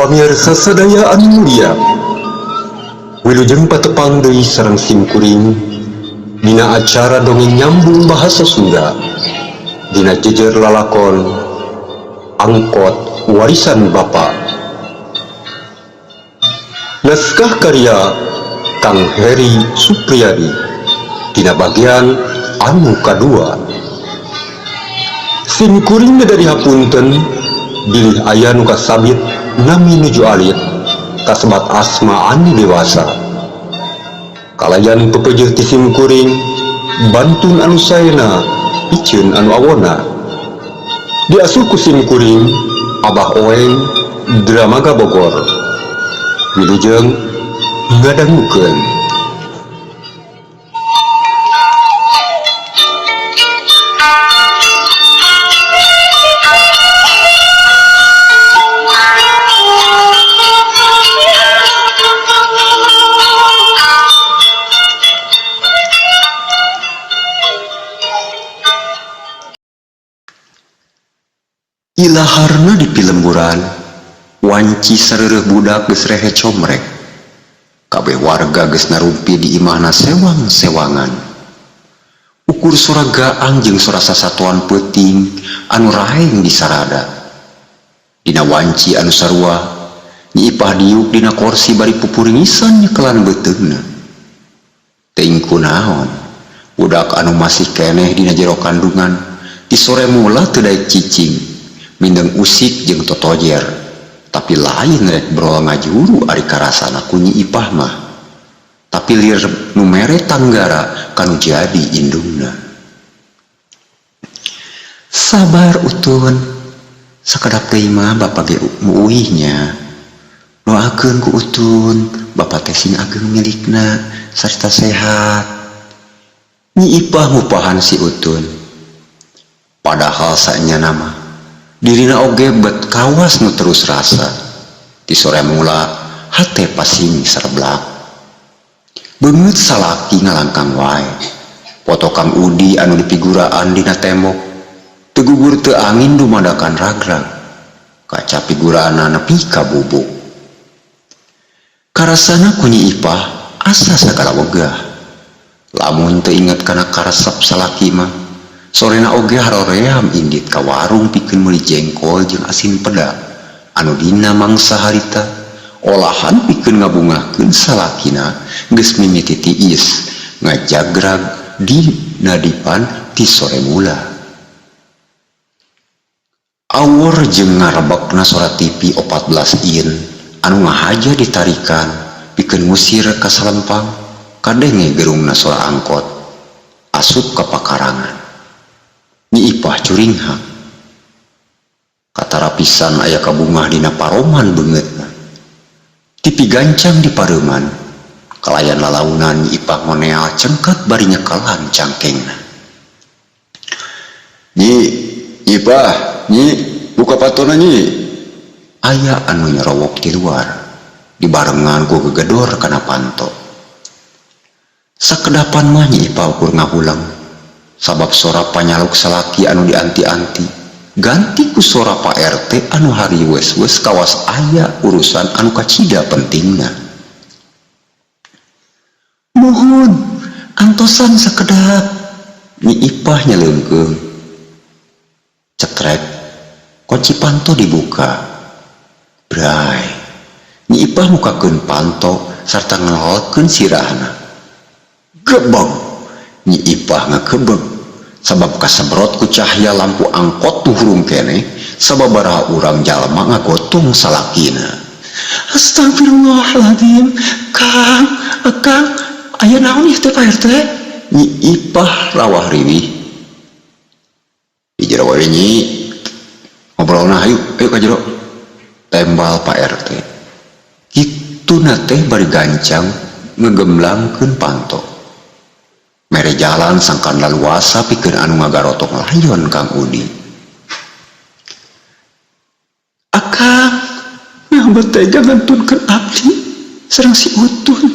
Pamirsa sadaya anu mulia, wilujeng patepang deui sareng simkuring dina acara dongeng nyambung bahasa Sunda dina jejer lalakon Angkot Warisan Bapak. Naskah karya Kang Heri Supriyadi dina bagian anu kadua. Simkuring dari hapunten bilih aya nu kasabit nami nuju alit kasebat asma anu dewasa. Kalayan pepejeuh ti simkuring bantun anu saena piceun anu awona. Diasuh ku simkuring Abah Oeng Dramaga Bogor. Wilujeng ngadangukeun. Ilaharna di pilemburan, wanci sareureun budak geus rehe comrek. Kabeh warga geus narumpi di imahna sewang-sewangan. Ukur sora gaang jeung sora sasatoan peuting anu raeng di sarada. Dina wanci anu sarua, Nyi Ipah diuk dina korsi bari pupuringisan nyekelan beuteungna. Teuing kunaon, budak anu masih keneh dina jero kandungan, ti sore mula teu daek cicing. Mindeng usik jeung totojer, tapi lain rek brol ngajuru ari karasana ku Nyi Ipah mah. Tapi lir nu mere tanggara kanu jadi indungna. Sabar Utun, sakedap deui mah bapa ge muuihnya. Doakeun ku Utun, bapa teh sing ageng milikna sarta sehat. Nyi Ipah ngupahan si Utun. Padahal saenyana mah dirina oge bet kawas nu terus rasa. Ti sore mula hate pasing serblak. Beungeut salaki ngalangkang wae. Foto Kang Udi anu dipiguraan dina tembok teu gugur teu angin dumadakan ragrag. Kaca piguraanna nepi ka bubuk. Karasana ku Nyi Ipah asa sagala wegah. Lamun teu inget kana karesep salaki mah, sorena oge haroream indit ka warung pikeun meuli jengkol jeung asin peda anu dina mangsa harita olahan pikeun ngabungahkeun salakina geus mimiti tiis ngajagrag di nadipan ti sore mula. Awor jeung ngarebekna sora TV 14 in anu ngahaja ditarikan pikeun ngusir ka salempang kadenge gerungna sora angkot asup ka pakarangan. Nyi Ipah curinghak. Katara pisan aya kabungah dina paroman beungeutna. Tipi gancang di pareuman, kalayan lalaunan Nyi Ipah ngoneal cengkat bari nyekelan cangkengna. Nyi Ipah, Nyi, buka patona Nyi. Aya anu nyerowok di luar, dibarengan ku gegedor kana panto. Sakedapan mah Nyi Ipah ukur ngahulang. Sabab sora panyaluk salaki anu dianti-anti ganti ku sora Pak RT anu hari wes-wes kawas aya urusan anu kacida pentingna. Mohon antosan sakedap. Nyi Ipah nyeleungkeung. Cetrek kunci panto dibuka. Bray. Nyi Ipah mukakeun panto sarta ngeholkeun sirahna. Gebeg. Nyi Ipah ngakebeg sabab kasebrot ku cahya lampu angkot nu hurung keneh sababaraha urang jalma ngagotong salakina. Astagfirullahaladzim, Kang, Kang, aya naon ieu teh Pak RT? Nyi Ipah rawah riwih. Di jero we Nyi, ngobrolna hayu, ayo ka jero. Tembal Pak RT. Kituna teh bari gancang ngegemblangkeun panto. Mere jalan sangkan laluasa pikeun anu ngagarotong layon Kang Udi. Akang, nah tega ngantunkeun abdi sareng si Utun.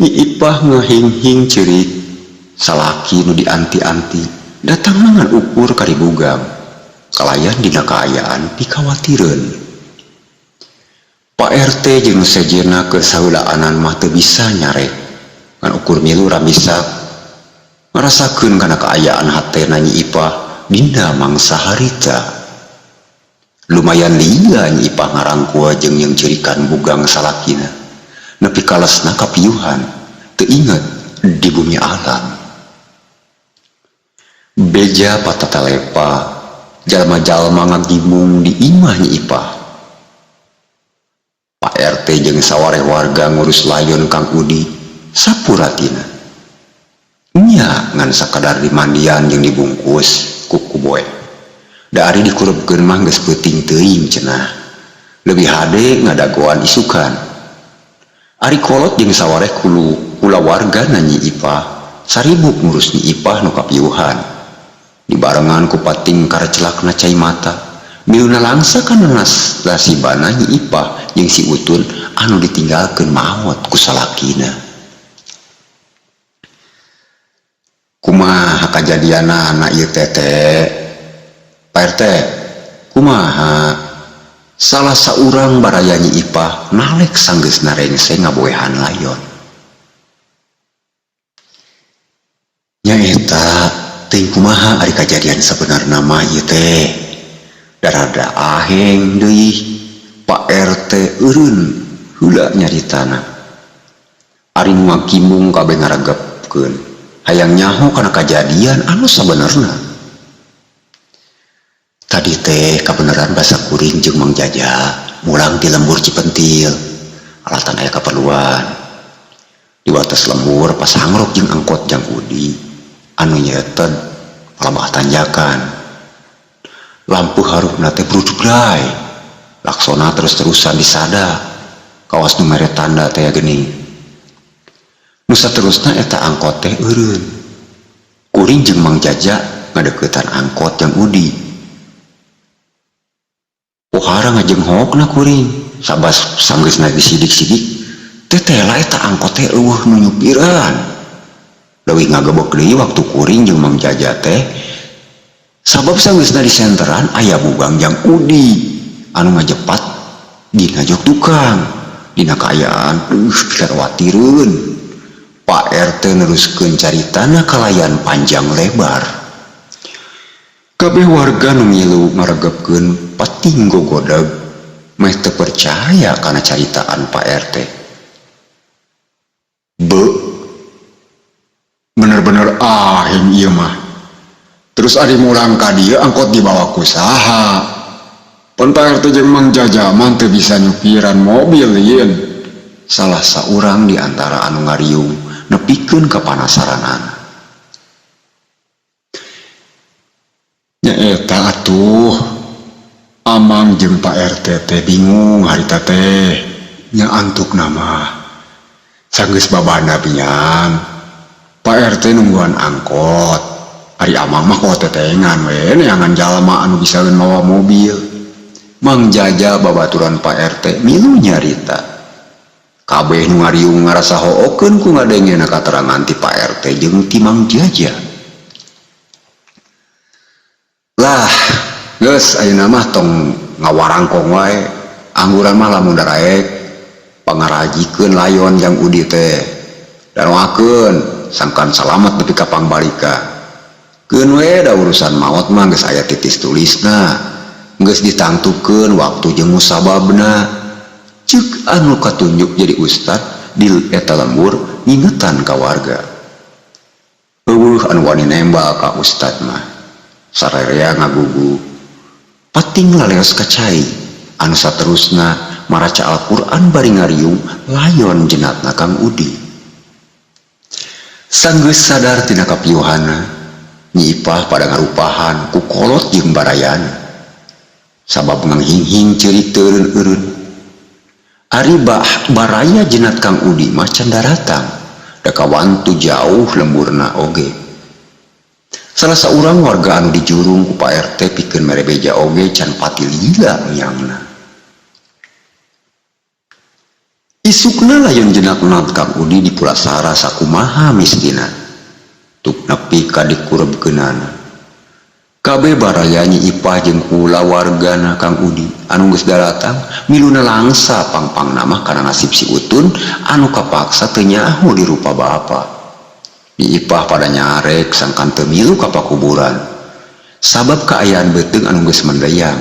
Nyi Ipah ngahing-hing ceurik, salaki nu dianti-anti datang ngan ukur karibugang. Kalayan dina kaayaan pikawatireun. Pak RT jeung nu sejenna keur saheulaanan mah teu bisa nyarek ngan ukur milu ramisak ngarasakeun kana kaayaan hatena Nyi Ipah dina mangsa harita. Lumayan lila Nyi Ipah ngarangkul jeung nyeungceurikan bugang salakina nepi ka lesna kapiuhan teu inget di bumi alam. Beja patatalepa jalma-jalma ngagimung di imah Nyi Ipah. Pak RT jeung sawareh warga ngurus layon Kang Udi sapuratina. Nya ngan sakadar dimandian jeung dibungkus ku kuboy. Da ari dikurebkeun mah geus peuting teuing cenah. Leuwih hade ngadagoan isukan. Ari kolot jeung sawareh kulawargana Nyi Ipah saribuk ngurus Nyi Ipah nu kapiuhan. Dibarengan ku pating karecelakna cai mata. Miluna langsa kana nasibana Nyi Ipah jeung si Utun anu ditinggalkeun maot ku salakina. Kumaha kajadianana ieu teh? Pak RT, kumaha? Salah saurang baraya Nyi Ipah nalek sanggeusna rengse ngaboehan layon. Nyaeta teuing kumaha ari kajadian sabenerna mah ieu teh? Darada aheng deui Pak RT eureun heula nyaritana. Ari nu ngakimbung kabeh ngaregepkeun hayang nyaho kana kajadian anu sabenerna. Tadi teh kabeneran basa kuring jeung Mang Jaja mulang ti lembur Cipentil alatan aya kaperluan. Di wates lembur pasangrok jeung angkot Jang Udi anu nyeted palabah tanjakan. Lampu harupna teh brudubray laksana terus-terusan disada kawas nu mere tanda teh geuning. Nu saterusna eta angkot teh eureun. Kuring jeung Mang Jaja ngadeuketan angkot Jang Udi. Pohara ngajenghokna kuring sabas sanggeusna disidik-sidik teh tela eta angkot teh eueuh nu nyupiran. Leuwih ngagebek deui waktu kuring jeung Mang Jaja teh sabab sanggeusna di senteran aya bugang Jang Udi anu ngajepat dina jok tukang dina kaayaan pikawatireun. Pak RT neruskeun caritana kalayan panjang lebar. Kabeh warga nu ngilu ngaregepkeun pating gogodeg meh teu percaya kana caritaan Pak RT. Be, bener-bener ahing ieu mah. Terus ari mulang ka dieu angkot dibawa ku saha? Pon Pak RT jeung Mang Jaja mah teu bisa nyupiran mobil yeun. Salah saurang di antara anu ngariung nepikeun kapanasaranana. Nyaeta atuh Amang jeung Pak RT teh bingung harita teh nya antukna mah. Sanggeus babana pian. Pak RT nungguan angkot. Ari Amang mah koho tetengan we neangan jalma anu bisaeun mawa mobil. Mang Jaja babaturan Pak RT milu nyarita. Kabeh nu ngariung ngarasa hookeun ku ngadengena katerangan ti Pak RT jeung ti Mang Jaja. Lah, geus ayeuna mah tong ngawarangkong wae. Angguran mah lamun daraek pangarajikeun layon Jang Udi teh. Daroakeun sangkan salamet nepi ka pangbalika. Keun we da urusan maot mah geus aya titis tulisna. Geus ditangtukeun waktu jeung musababna. Ceuk anu katunjuk jadi ustad di eta lembur ngingetan ka warga. Eueuh anu wani nembal ka ustad mah. Sararea ngagugu. Pating laleos ka cai anu saterusna maraca Al-Qur'an bari ngariung layon jenatna Kang Udi. Sanggeus sadar tina kapiuhana, Nyi Ipah pada ngarupahan ku kolot jeung barayana. Sabab nganghinghing ceurik teureun-eureun. Ari baraya jenat Kang Udi mah can daratang, da kawantu jauh lemburna oge. Salah saurang warga anu dijurung ku Pak RT pikeun mere beja oge can pati lila miangna. Isukna layon jenatna Kang Udi dipulasara sakumaha mistina. Tuk nepi ka dikurebkeunana. Kabeh baraya Nyi Ipah jeung kulawargana Kang Udi anu geus daratang milu nalangsa pang-pangna mah kana nasib si Utun anu kapaksa teu nyaho dirupa bapa. Nyi Ipah pada nyarek sangkan teu milu ka pakuburan sabab kaayaan beuteung anu geus mendeyang.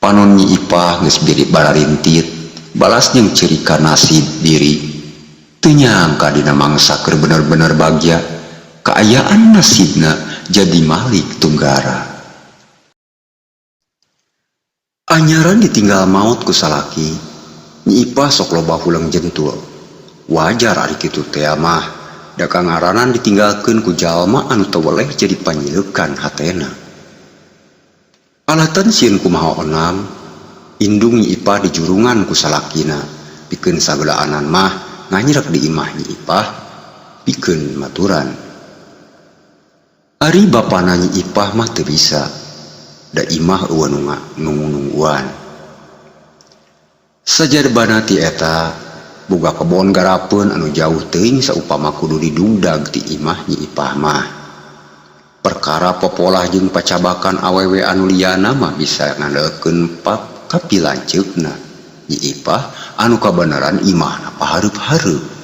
Panon Nyi Ipah geus biri bararintit balas jeung ceurika nasib diri. Teu nyangka dina mangsa keur bener-bener bagja kaayaan nasibna jadi malik tunggara. Anyaran ditinggal maot ku salaki, Nyi Ipah sok loba huleng jentul. Wajar ari kitu tea mah, da kangaranan ditinggalkeun ku jalma anu teu weleh jadi panyileukan hatena. Alatan sieun kumaha onam, indung Nyi Ipah dijurungan ku salakina, pikeun sageulaanan mah nganyrek di imah Nyi Ipah pikeun maturan. Ari bapana Nyi Ipah mah teu bisa, da imah eueuh nu nungguan. Sajabana ti eta, boga kebon garapeun anu jauh teuing saupama kudu didugdag ti imah Nyi Ipah mah. Perkara popolah jeung pacabakan awewe anu liana mah bisa ngandelkeun kapilanceukna Nyi Ipah anu kabeneran imahna pahareup-hareup.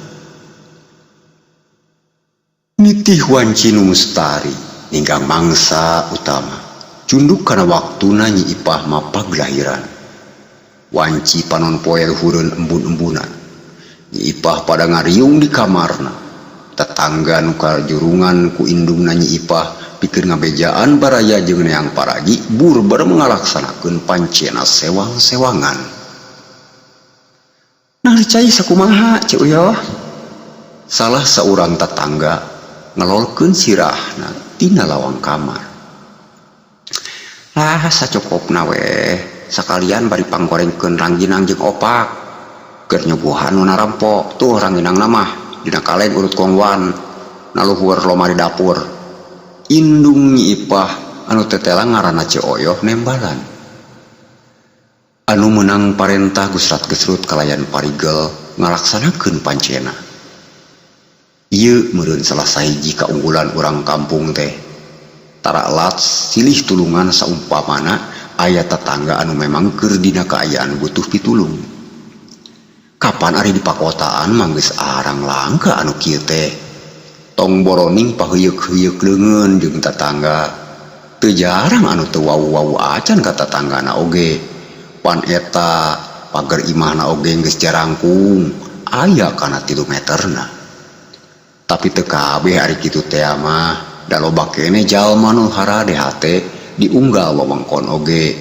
Nitih wanci nu mustari ninggang mangsa utama cunduk kana waktuna Nyi Ipah mah paglahiran. Wanci panon poe luhureun embun-embunan. Nyi Ipah pada ngariung di kamarna. Tetangga nu kajurungan ku indungna Nyi Ipah pikeun ngabejaan baraya jeung neang paraji burber ngalaksanakeun pancena sewang-sewangan. Nah cai sakumaha Ceu Uyoh? Salah saurang tetangga ngelolkeun sirahna tina lawang kamar. Lah sacokopna weh, sakalian bari panggorengkeun rangginang jeung opak. Keur nyuguhan nu narampo, tuh rangginangna mah dina kaleng urut kongwan na luhur lomari dapur. Indung Nyi Ipah anu tetela ngaranna Ceu Oyoh nembalan. Anu meunang parentah gusrat gesrut kalayan parigel ngalaksanakeun pancena. Ieu meureun salah sahiji kaunggulan urang kampung teh. Tara elat silih tulungan saumpamana aya tetangga anu memang keur dina kaayaan butuh pitulung. Kapan ari di pakotaan mah geus arang langka anu kieu teh. Tong boroning paheuyeuk-heuyeuk leungeun jeung tatangga. Teu jarang anu teu wau-wau acan ka tatanggana oge. Pan eta pager imahna oge geus jarangkung aya kana 3 meterna. Tapi teu kabeh ari kitu tea mah, da loba keneh jalma nu harade hate diunggal wewengkon oge.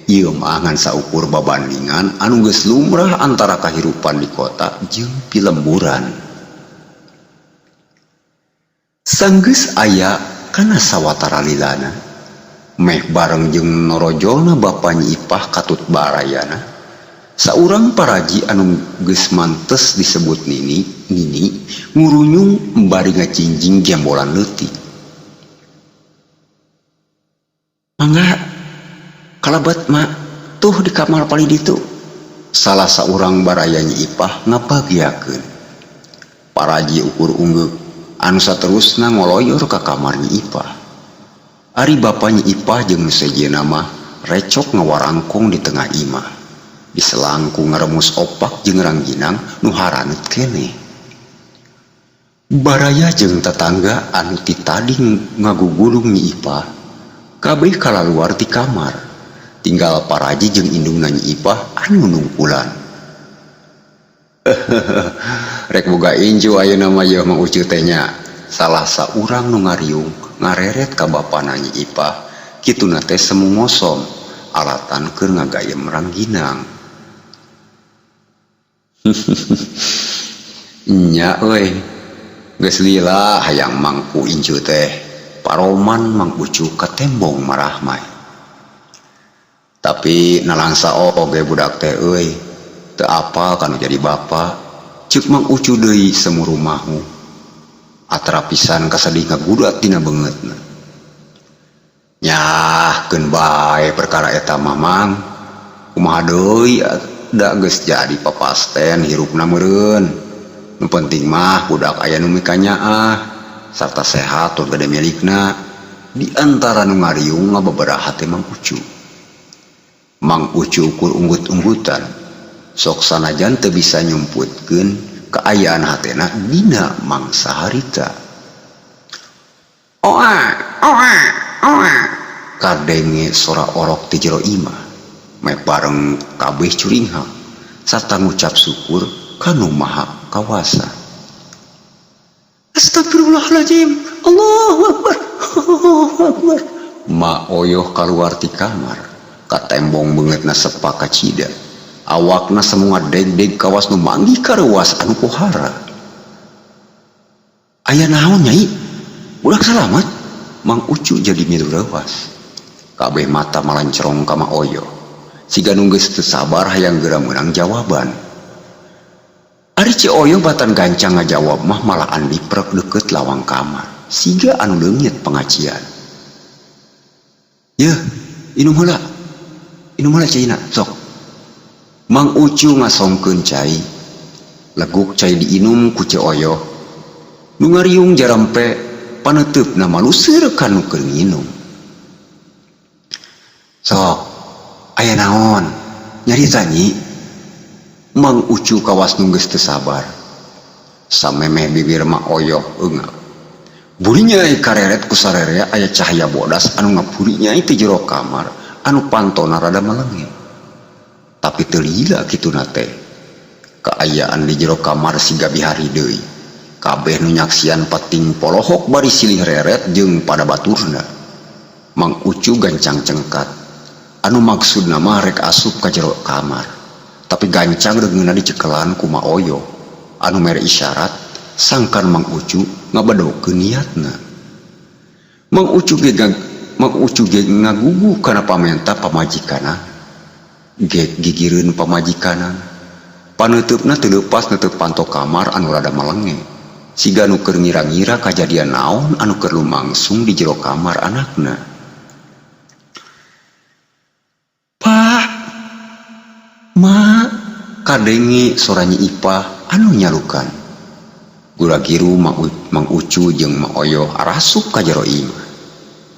Ieu mah ngan saukur babandingan anu geus lumrah antara kahirupan di kota jeung pilemburan. Sanggeus aya kana sawatara lilana, meh bareng jeung norojolna bapa Nyi Ipah katut barayana, saurang paraji anu geus mantes disebut Nini, Nini ngurunyung bari ngacinjing gembolan leutik. Mangga kalebet mak, tuh di kamar palih ditu. Salah saurang baraya Nyi Ipah ngabagiakeun. Paraji ukur unggeuk anu saterusna ngoloyor ka kamar Nyi Ipah. Ari bapa Nyi Ipah jeung nu sejenna mah recok ngawarangkong di tengah imah. Diselangku ngaremus opak jeung rangginang nu haraneut keneh. Baraya jeung tetangga anu ti tadi ngagugulung Nyi Ipah kabeh kalaluar ti kamar. Tinggal paraji jeung indungna Nyi Ipah anu nungkulan. Rek boga incu ayeuna mah yeuh Mang Ucu teh nya. Salah saurang nu ngariung ngareret ka bapana Nyi Ipah kituna teh semu ngosom alatan keur ngagayem rangginang. Nya euy, geus lila hayang mangku incu teh. Paroman Mang Ucu katembong marahmai. Tapi nalangsa oge budak teh euy, teu apal kanu jadi bapa. Ceuk Mang Ucu deui semu rumahu. Atra pisan kasedih ngagudat dina beungeutna. Nyah keun bae perkara eta mah Mang. Kumaha deui da geus jadi papasten hirupna meureun. Nu penting mah budak aya nu mikanyaah sarta sehat tur gede milikna. Di antara nu ngariung ngababaraha teh Mang Ucu. Mang Ucu ukur unggut-unggutan. Sok sanajan teu bisa nyumputkeun kaayaan hatena dina mangsa harita. Oa oa oa kadenge sora orok ti jero imah. Meh bareng kabeh curinghak sarta ngucap syukur ka Nu Maha Kawasa. Astagfirullahaladzim, Allahu Akbar, Allahu Akbar. Ma Oyoh kaluar ti kamar, katembong beungeutna sepak kacida. Awakna semua deg-deg kawas nu manggih kareuwas anu pohara. Aya naon, Nyai? Budak salamat? Mang Ucu jadi milu reuwas. Kabeh mata malancerong ka Ma Oyoh. Siga nu geus teu sabar hayang geura meunang jawaban. Ari Ci Oyoh batan gancang ngajawab mah malahan diprek deukeut lawang kamar. Siga anu leungit pengajian. Yeuh, inum heula. Inum heula caina, sok. Mang Ucu ngasongkeun cai. Leguk cai diinum ku Ci Oyoh. Nu ngariung jarampe paneuteup maluseur ka nu keur nginum. Sok, aya naon? Nyarita, Nyi. Mang Ucu kawas nu geus teu sabar. Samemeh bibir Ma Oyoh eungap. Burinyai kareret ku sarerea aya cahaya bodas anu ngaburinyai ti jero kamar anu pantona rada melenge. Tapi teu lila kituna teh. Kaayaan di jero kamar siga bihari deui. Kabeh nu nyaksian pating polohok bari silih reret jeung pada baturna. Mang Ucu gancang cengkat. Anu maksudna mah rek asup ka jero kamar. Tapi gancang reungeunna dicekelan ku Ma Oyoh anu mere isyarat sangkan Mang Ucu ngabedokeun niatna. Mang Ucu ge ngagugu kana pamenta pamajikanna. Gek gigireun pamajikanna. Paneuteup teu leupas neuteup panto kamar anu rada melenge. Siga nu keur ngira-ngira kajadian naon anu keur lumangsung di jero kamar anakna. Pak, Ma, kadenge sora Nyi Ipah anu nyalukan. Gura-giru Mang Ucu jeung Ma Oyoh arasup ka jero imah.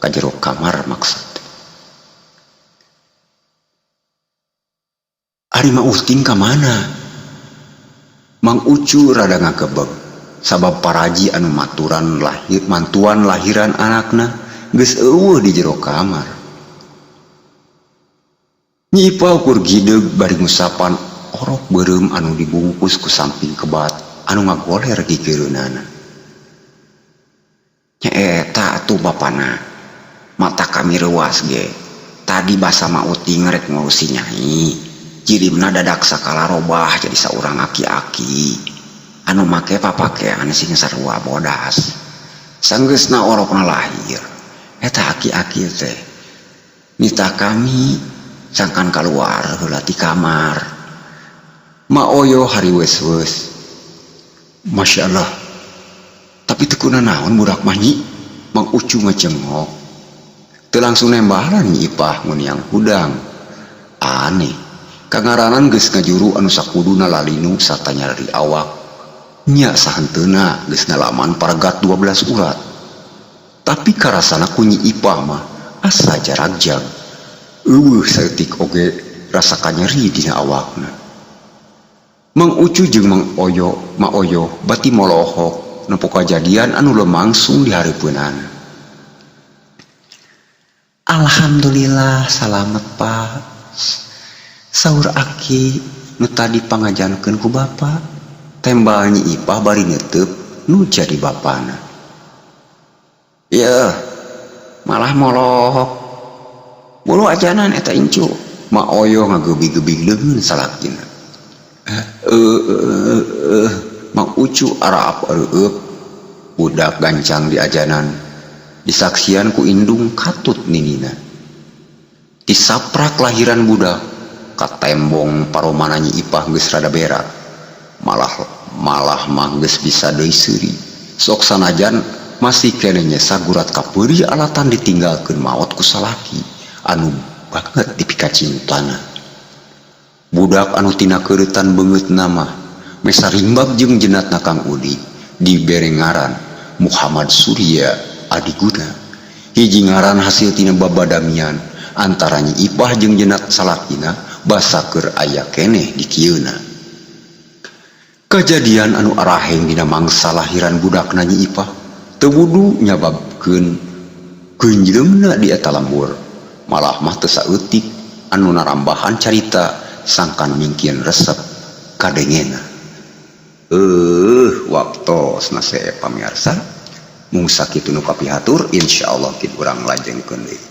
Ka jero kamar maksud. Ari Ma Uting ka mana? Mang Ucu rada ngagebeg sabab paraji anu maturan lahir mantuan lahiran anakna geus euweuh di jero kamar. Nyi Ipah ukur gideug bari ngusapan orok beureum anu dibungkus ku samping kebat anu ngagoler gigireunana. Nya eta atuh bapana. Mata kami reuwas ge. Tadi basa Ma Uting rek ngurusi Nyai. Jirimna dadak sakala robah jadi saurang aki-aki. Anu make papakean sing sarua bodas. Sanggeusna orokna lahir. Eta aki-aki teh. Nitah kami sangkan kaluar heula ti kamar. Ma Oyoh hariweus-weus. Masya Allah. Tapi teu kunanaon budak mah, Nyi? Mang Ucu ngecengok. Teu langsung nembalan Nyi Ipah nguniang hudang. Aneh. Kangaranan geus ngajuru anu sakuduna lalinu sarta nyareri awak. Nya sahenteuna geus ngalaman paregat 12 urat. Tapi karasana ku Nyi Ipah mah asa jaragjag. Euweuh saeutik oge rasa kanyeri dina awakna. Mang Ucu jeung Mang Oyo, Ma Oyo bati molohok nempo kajadian anu lumangsung di hareupeunana. Alhamdulillah salamet, Pak. Saur Aki nu tadi pangajankeun ku Bapa. Tembal Nyi Ipah bari neuteub nu jadi bapana. Yeuh, malah molohok. Buru ajanan eta incu. Ma Oyo ngagebi-gebig leungeun salakina. Eh, eh, eh, Mang Ucu araap areueup. Budak gancang diajanan. Disaksian ku indung katut ninina. Tisaprak lahiran budak, katembong paromana Nyi Ipah geus rada berak. Malah malah mah geus bisa deui seuri. Sok sanajan masih keneh nyesa gurat kapeurih alatan ditinggalkeun maot ku salaki anu banget dipikacintana. Budak anu tina keureutan beungeutna mah mesa rimbak jeung jenatna Kang Udi dibere ngaran Muhammad Surya Adiguna. Hiji ngaran hasil tina babadamian antara Nyi Ipah jeung Jenat salakina basa keur aya keneh dikieuna. Kajadian anu araheng dina mangsa lahiran budakna Nyi Ipah teu wudu nyababkeun geunjleungna di eta lembur. Malah mah teu saeutik anu narambahan carita sangkan mingkin resep kadengena. Waktosna seep, pamirsa. Mung sakitu nu kapihatur, insyaallah kin urang lajengkeun deui.